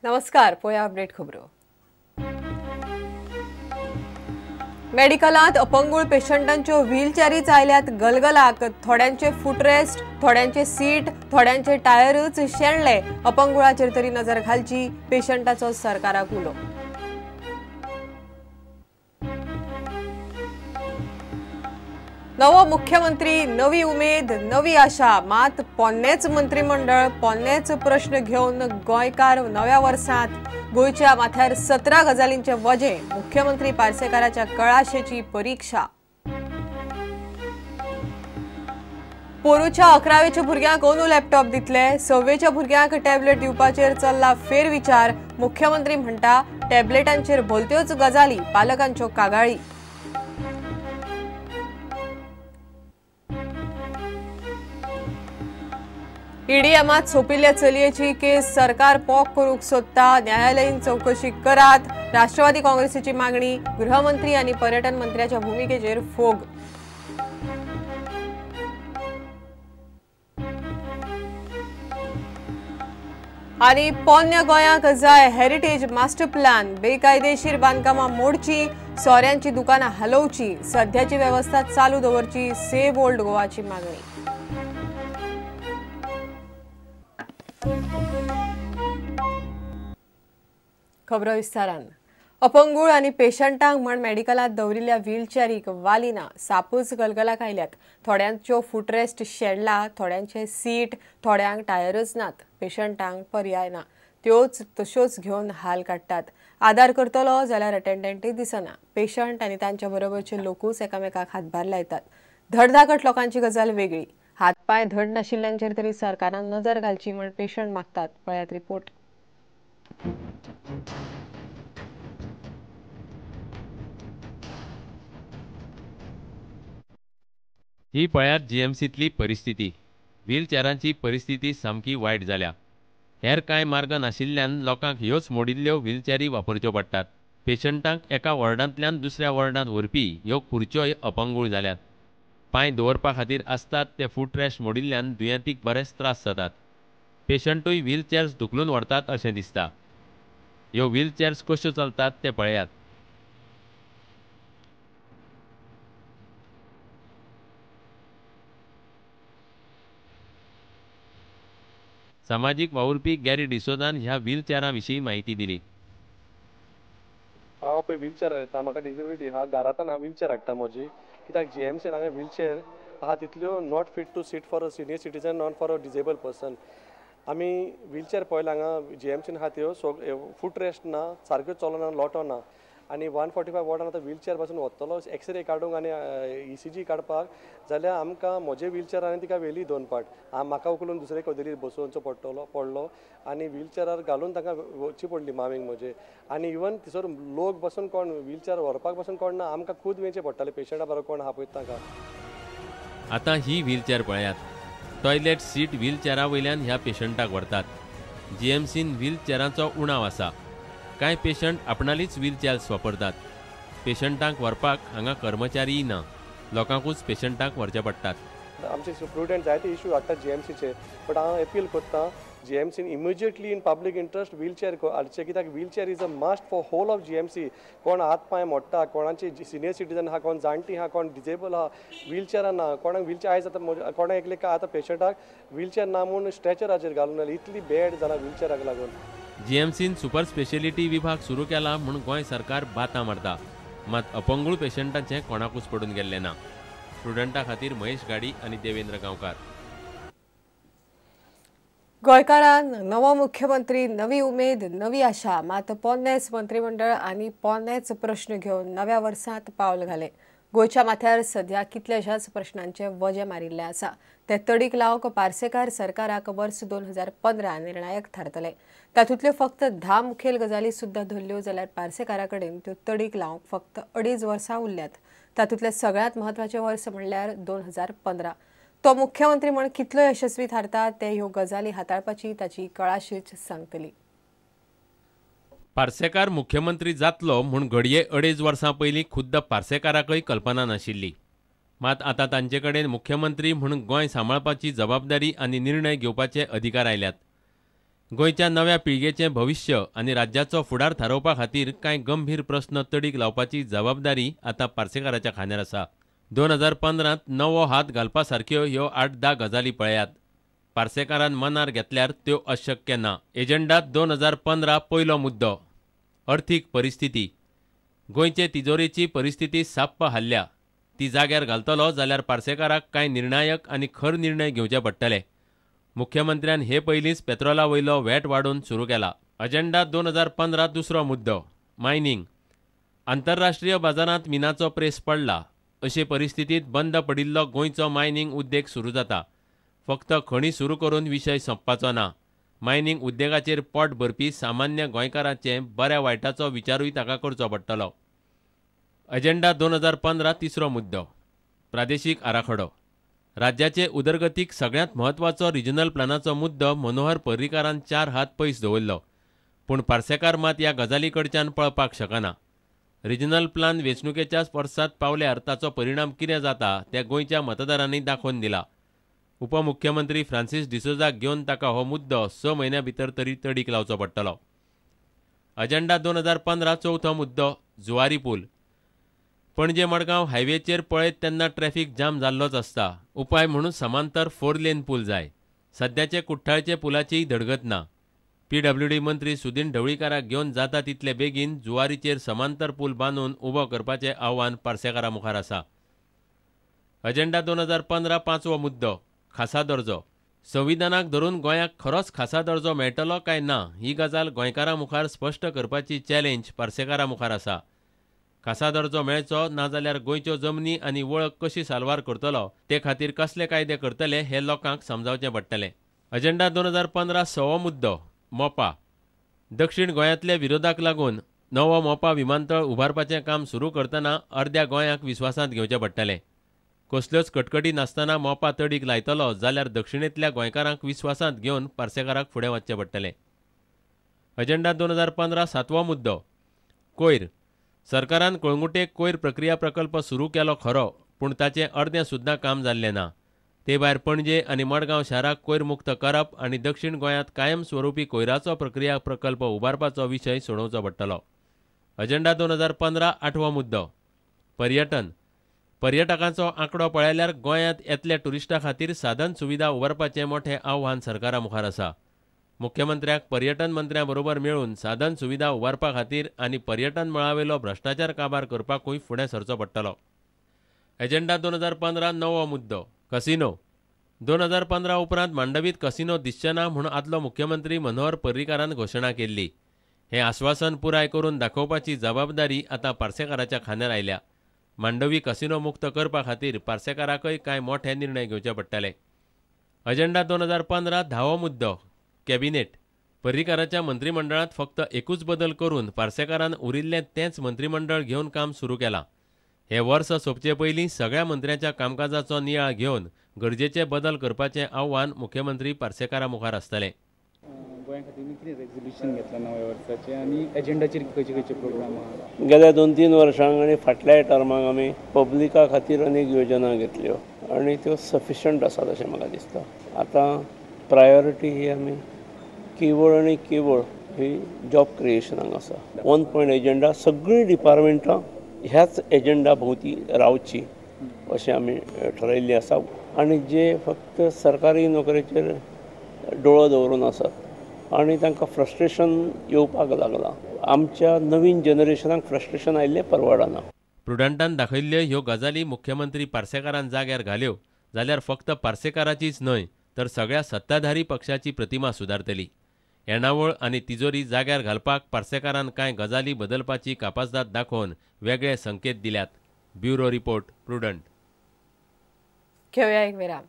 नमस्कार, पळया अपडेट खबरो. मेडिकलांत अपंगूळ पेशंटांच्यो व्हीलचेरीच आयल्यात गलगलाक. थोड्यांचे फुटरेस्ट, थोड्यांचे सीट, थोड्यांचे टायरूच शेणले. अपंगुळाचेर तरी नजर घालची, पेशंटाचो सरकाराक उलो. नवो मुख्यमंत्री, नवी उमेद, नवी आशा, मात पोन्नेच मंत्रिमंडळ, पोन्नेच प्रश्न घेवन गोंयकार नव्या वर्सांत. गोंयच्या माथ्यार 17 गजालींचे वजें. मुख्यमंत्री पार्सेकाराच्या कळाशेची परीक्षा. पोरूच्या 11वेच्या भुरग्यांक ओनू लॅपटॉप दितले, 6वेच्या भुरग्यांक टॅबलेट दिवपाचेर चल्ला फेरविचार. मुख्यमंत्री म्हणटा टॅबलेटांचेर भलत्योच गजाली, पालकांच्यो कागाळी. ईडीएमात सोपिल्ल्या चलयेची केस सरकार पोक करूंक सोदता, न्यायालयीन चवकशी करात, राष्ट्रवादी काँग्रेसीची मागणी. गृहमंत्री आनी पर्यटन मंत्र्याच्या भुमिकेचेर फोग. आनी पोन्न्या गोंयाक जाय हेरिटेज मास्टर प्लॅन, बेकायदेशीर बांदकामां मोडची, सोऱ्यांची दुकानां हालोवची, सध्याची वेवस्था चालू दवरची, सेव्ह ओल्ड गोवाची मागणी. खबरो विस्तारान. अपंगूळ आनी पेशंटांक म्हण मेडिकलांत दवरिल्ल्या व्हीलचेरीक वाली ना, सापूच गलगलाक आयल्यात. थोड्यांच्यो फुटरेस्ट शेणला, थोड्यांचे सीट, थोड्यांक टायरूच नात. पेशंटांक पर्याय ना, त्योच तश्योच घेवन हाल काडटात. आदार करतलो जाल्यार अटेंडंटय दिसना. पेशंट आनी तांच्या बरोबरचे लोकूच एकामेकाक हातभार लायतात. धडधाकट लोकांची गजाल वेगळी. हात पांय धड नाशिल्ल्यांचेर तरी सरकारान नजर घालची म्हण पेशंट मागतात. पळयात रिपोर्ट. ही पळयात जीएमसींतली परिस्थिती. व्हीलचेरांची परिस्थिती सामकी वायट जाल्या. हेर कांय मार्ग नाशिल्ल्यान लोकांक ह्योच मोडिल्ल्यो व्हीलचेरी वापरच्यो पडटात. पेशंटांक एका वॉर्डांतल्यान दुसऱ्या वॉर्डांत व्हरपी ह्यो खुर्च्योय अपंगूळ जाल्यात. पांय दवरपा खातीर आसतात ते फुटरेस्ट मोडिल्ल्यान दुयेंतीक बरेच त्रास जातात. पेशंटूय व्हीलचेर्स धुकलून व्हरतात अशें दिसता. ह्यो व्हीलचेर्स कश्यो चलतात ते पळयात. सामाजीक वावुरपी गॅरी डिसोदान ह्या व्हीलचेरां विशीं म्हायती दिली. हांव पळय व्हीलचेर येता, म्हाका डिसेबिलिटी आहा, घरांतल्यान हांव व्हीलचेर हाडटा म्हजी, कित्याक जीएमसीन हांगा व्हीलचेर आहा तितल्यो not fit to sit for a senior citizen, not for a disable person. आमी व्हीलचेर पळयला हांगा जीएमसीन आहा त्यो सो फूट रेस्ट ना, सारक्यो चलना, लोटो ना. आनी 145 वॉर्डान आतां व्हीलचेर पासून वतलो एक्सरे काडूंक आनी ईसीजी काडपाक जाल्यार आमकां म्हजे व्हीलचेर आनी तिका व्हेली दोन पाट, म्हाका उखलून दुसरे कदेलीर बसोवचो पडलो आनी व्हीलचेरार घालून तांकां वचची पडली मामीक म्हजे. आनी इवन थंयसर लोक बसून कोण व्हीलचेर व्हरपाक बसून कोण ना, आमकां खूद वेचें पडटालें पेशंटा बरोबर कोण आहा पळय तांकां. आतां ही व्हीलचेर पळयात. टॉयलेट सीट व्हीलचेरा वयल्यान ह्या पेशंटाक व्हरतात. जीएमसीन व्हीलचेरांचो उणाव आसा. कांय पेशंट आपणालीच व्हीलचेर्स वापरतात. पेशंटांक व्हरपाक हांगा कर्मचारीय ना, लोकांकूच पेशंटांक व्हरचे पडटात. आमचे प्रुडंट जायते इश्यू हाडटा जीएमसीचे, बट हांव अपील करता जीएमसीन immediately in public interest wheelchair हाडचे, कित्याक wheelchair is a must for whole of GMC. कोण हात पांय मोडटा, कोणाचे सिनियर सिटीजन आहा, कोण जाणटी आहा, कोण डिजेबल आहा, व्हीलचेरां ना, कोणाक व्हीलचेर आयज आतां कोणाक एकले आतां पेशंटाक व्हीलचेर ना म्हूण स्ट्रेचराचेर घालून जालें, इतली बॅड जाला व्हीलचेराक लागून. जीएमसीन सुपर स्पेशलिटी विभाग सुरू केला म्हूण गोंय सरकार बातां मारता, मात अपंगूळ पेशंटांचें कोणाकूच पडून गेल्लें ना. स्टुडंटा खातीर महेश गाडी आनी देवेंद्र गांवकार. गोंयकारान नवो मुख्यमंत्री, नवी उमेद, नवी आशा, मात पोन्नेच मंत्रिमंडळ आनी पोन्नेच प्रश्न घेवन नव्या वर्सांत पावल घालें. गोंयच्या माथ्यार सध्या कितल्याशाच प्रश्नांचे वजें मारिल्लें आसा. ते तडीक लावंक पार्सेकार सरकाराक वर्स 2015 निर्णायक थारतलें. तातूंतल्यो फक्त 10 मुखेल गजाली सुद्दां धरल्यो जाल्यार पार्सेकारा कडेन त्यो तडीक लावंक फक्त 2.5 वर्सां उरल्यात. तातूंतलें सगळ्यांत म्हत्वाचें वर्स म्हणल्यार 2015. तो मुख्यमंत्री म्हण कितलो यशस्वी थारता ते ह्यो गजाली हाताळपाची ताची कळाशीच सांगतली. पार्सेकार मुख्यमंत्री जातलो म्हूण घडये 2.5 वर्सां पयलीं खुद्द पार्सेकाराकय कल्पना नाशिल्ली. मात आतां तांचे कडेन मुख्यमंत्री म्हूण गोंय सांबाळपाची जबाबदारी आनी निर्णय घेवपाचे अधिकार आयल्यात. गोंयच्या नव्या पिळगेचें भविश्य आनी राज्याचो फुडार थारोवपा खातीर कांय गंभीर प्रस्न तडीक लावपाची जबाबदारी आतां पार्सेकाराच्या खांद्यार आसा. 2015त नवो हात घालपा सारक्यो ह्यो 8-10 गजाली पळयात. पार्सेकारान मनार घेतल्यार त्यो अशक्य ना. एजंडा 2015 पयलो मुद्दो, अर्थीक परिस्थिती. गोंयचे तिजोरेची परिस्थिती साप्प हाल्ल्या. ती जाग्यार घालतलो जाल्यार पार्सेकाराक कांय निर्णायक आनी खर निर्णय घेवचे पडटले. मुख्यमंत्र्यान हे पयलींच पेत्रोला वयलो व्हॅट वाडोवन सुरू केला. अजेंडा 2015 दुसरो मुद्दो, मायनींग. आंतरराष्ट्रीय बाजारांत मिनाचो प्रेस पडला. अशे परिस्थितींत बंद पडिल्लो गोंयचो मायनींग उद्देग सुरू जाता. फक्त खणी सुरू करून विशय सोंपपाचो ना. मायनींग उद्देगाचेर पोट भरपी सामान्य गोंयकारांचे बऱ्या वायटाचो विचारूय ताका करचो पडटलो. अजेंडा 2015 तिसरो मुद्दो, प्रादेशीक आराखडो. राज्याचे उदरगतीक सगळ्यांत म्हत्वाचो रिजनल प्लानाचो मुद्दो मनोहर पर्रीकारान 4 हात पयस दवरलो. पूण पार्सेकार मात ह्या गजाली कडच्यान पळपाक शकना. रिजनल प्लान वेंचणुकेच्या वर्सांत पावल्यार ताचो परिणाम कितें जाता तें गोंयच्या मतदारांनी दाखोवन दिला. उपमुख्यमंत्री फ्रांसीस डिसोजाक घेवन ताका हो मुद्दो 6 म्हयन्यां भितर तरी तडीक लावचो पडटलो. अजेंडा 2015 चवथो मुद्दो, जुवारी पूल. पणजे मडगांव हायवेचेर पळयत तेन्ना ट्रॅफिक जाम जाल्लोच आसता. उपाय म्हणून समांतर 4 लेन पूल जाय. सद्याचे कुठ्ठाळचे पुलाचीय धडगत ना. पीडब्ल्यूडी मंत्री सुदीन ढवळीकाराक घेवन जाता तितले बेगीन जुवारीचेर समांतर पूल बांदून उबो करपाचें आव्हान पार्सेकारा मुखार आसा. अजेंडा 2015 पांचवो मुद्दो, खासा दर्जो. संविधानाक धरून गोंयाक खरोच खासा दर्जो मेळटलो काय ना ही गजाल गोंयकारां मुखार स्पश्ट करपाची चॅलेंज पार्सेकारा मुखार आसा. खासा दर्जो मेळचो ना जाल्यार गोंयच्यो जमनी आनी वळख कशी साल्वार करतलो ते खातीर कसले कायदे करतले हे लोकांक समजावचें पडटलें. अजेंडा 2015 सवो मुद्दो, मोपा. दक्षिण गोंयांतल्या विरोधाक लागून नवो मोपा विमानतळ उबारपाचें काम सुरू करतना अर्द्या गोंयाक विस्वासांत घेवचें पडटलें. कसल्योच कटकटी नासतना मोपा तडीक लायतलो जाल्यार दक्षिणेंतल्या गोंयकारांक विस्वासांत घेवन पार्सेकाराक फुडें वचचें पडटलें. अजेंडा 2015 सातवो मुद्दो, कोयर. सरकारान कळंगुटे कोयर प्रक्रिया प्रकल्प सुरू केलो खरो, पूण ताचें अर्दें सुद्दां काम जाल्लें ना. ते भायर पणजे आनी मडगांव शाराक कोयर मुक्त करप आनी दक्षिण गोंयांत कायमस्वरूपी कोयराचो प्रक्रिया प्रकल्प उबारपाचो विशय सोडोवचो पडटलो. अजेंडा 2015 आठवो मुद्दो, पर्यटन. पर्यटकांचो आंकडो पळयल्यार गोंयांत येतल्या ट्युरिस्टां खातीर साधन सुविधा उबारपाचें मोठें आव्हान सरकारा मुखार आसा. मुख्यमंत्र्याक पर्यटन मंत्र्यां बरोबर मेळून साधन सुविधा उबारपा खातीर आनी पर्यटन मळावेलो भ्रश्टाचार काबार करपाकूय फुडें सरचो पडटलो. एजेंडा 2015 नवो मुद्दो, कसिनो. 2015 उपरांत मांडवीत कसिनो दिसचे ना म्हूण आदलो मुख्यमंत्री मनोहर पर्रीकारान घोशणा केल्ली. हें आश्वासन पुराय करून दाखोवपाची जबाबदारी आतां पार्सेकाराच्या खांद्यार आयल्या. मांडवी कसिनो मुक्त करपा खातीर पार्सेकाराकय कांय मोठे निर्णय घेवचे पडटले. अजेंडा 2015 धावो मुद्दो, कॅबिनेट. पर्रीकाराच्या मंत्रिमंडळांत फक्त एकूच बदल करून पार्सेकारान उरिल्लें तेंच मंत्रिमंडळ घेवन काम सुरू केलां. हे वर्स सोंपचे पयलीं सगळ्या मंत्र्यांच्या कामकाजाचो नियाळ घेवन गरजेचे बदल करपाचें आव्हान मुख्यमंत्री पार्सेकारा मुखार आसतलें. गेल्या 2-3 वर्सांक आनी फाटल्या टर्माक आमी पब्लिका खातीर अनेक योजना घेतल्यो आनी त्यो सफिशंट आसात अशें म्हाका दिसता. आतां प्रायोरिटी ही आमी केवळ आनी केवळ ही जॉब क्रिएशनाक आसा. 1 पॉयंट एजेंडा, सगळीं डिपार्टमेंटां ह्याच एजेंडा भोंवती रावची अशें आमी ठरयिल्लें आसा. आनी जे फक्त सरकारी नोकरेचेर दोळो दवरून आसात आनी तांकां फ्रस्ट्रेशन येवपाक लागलां, आमच्या नवीन जनरेशनाक फ्रस्ट्रेशन आयिल्लें परवडना. प्रुडंटान दाखयल्ल्यो ह्यो गजाली मुख्यमंत्री पार्सेकारान जाग्यार घाल्यो जाल्यार फक्त पार्सेकाराचीच न्हय तर सगळ्या सत्ताधारी पक्षाची प्रतिमा सुदारतली. येणावळ आनी तिजोरी जाग्यार घालपाक पार्सेकारान कांय गजाली बदलपाची कापाजदाद दाखोवन वेगळे संकेत दिल्यात. Bureau report, Prudent. घेवया एक विराम.